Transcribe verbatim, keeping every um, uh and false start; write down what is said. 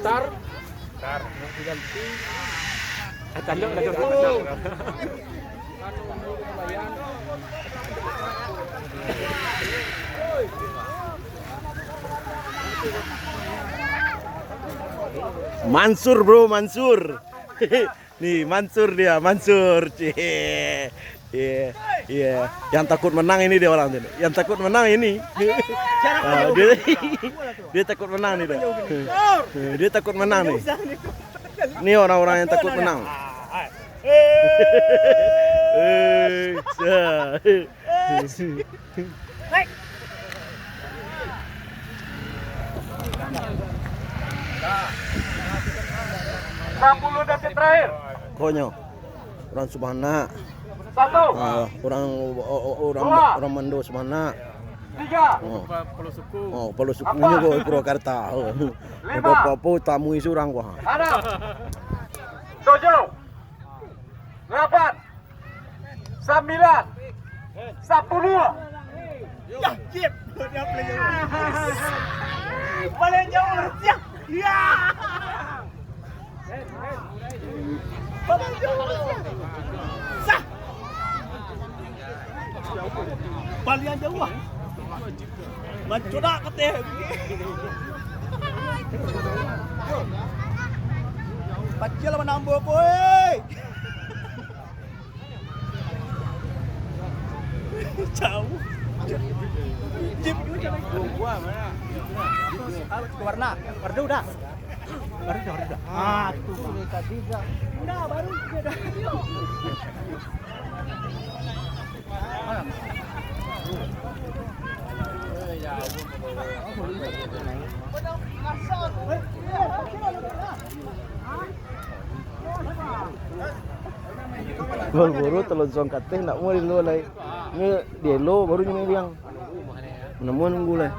Tar. Tar. Tanduk lah, tanduk. Mansur, bro, Mansur. Nih, Mansur dia, Mansur. Cie. Iya, iya. Yang takut menang ini dia orang tu. Yang takut menang ini. Ah, dia, dia takut menang nih, dah. Dia takut menang nih. Ini orang-orang yang takut menang. Eh, sa- Sepuluh detik terakhir. Konyo. Urang Subanak. Satu. Ah, urang, o-, o-, urang, Dua. Urang Mando Subanak. Tiga. Oh. Kepala suku. Oh, kepala suku. Empat. Nyo ko Purwakarta. Oh. Lima. Apa-apa tamu surang ko. Enam. Tujuh. Lapan. Sambilan. Sapuluh. Ya, cip. Dia paling jauh. Paling jauh, siap. Ya. Paling jauh, siap. Sah. Paling jauh, ah. Mancudak kateh. Pacil manambo, boy. Jauh. Jip. Warna. Warna udah. Baru dah, baru dah. Ah, tu. Nah, baru dah. Baru-baru talonsong kateh, ndak mau dielo lai. Nyo dielo, baru nyo meriang. Namuah nunggu lai.